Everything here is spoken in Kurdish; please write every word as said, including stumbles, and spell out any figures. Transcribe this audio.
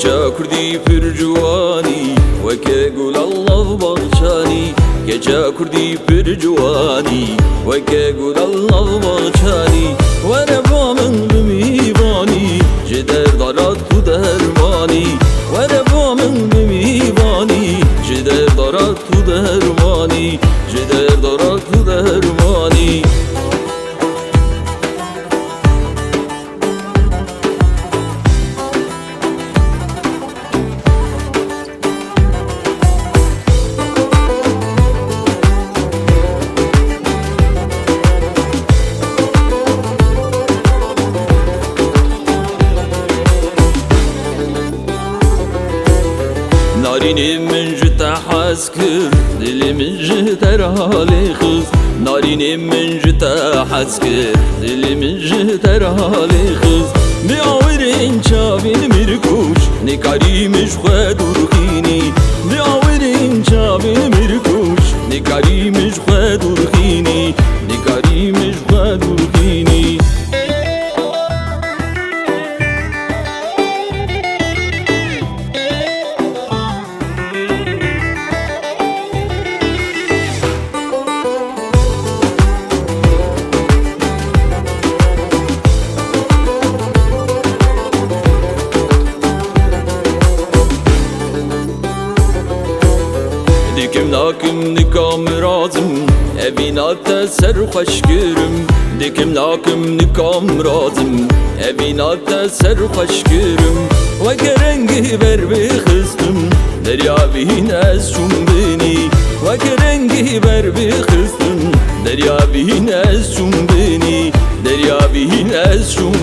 Keça kurdî pir ciwanî, weke gula lav baxçanî. Keça kurdî pir ciwanî, weke gula lav baxçanî. Were ba min bimîvanî, ji derdara tu dermanî. Were ba min bimîvanî, ji derdara tu dermanî. Ji derdara tu dermanî. Narînê min ji te hez kir, dilê min ji te re lê xist. Narînê min ji te hez kir, dilê min ji te re lê xist. Bi awirên çavên min koç, nikarî min ji xwe dûr xînî. Bi awirên çavên min koç, nikarî min ji xwe dûr xînî. Nikarî min ji xwe dûr xînî. Dikim nakim nika min razim, evîna te ser xweş kirim. Dikim nakim nika min razim, evîna te ser xweş kirim. Weke rengê ber bixistim, derya bîn ez çûm binî. Weke rengê ber bixistim, derya bîn ez çûm binî. Derya bîn ez çûm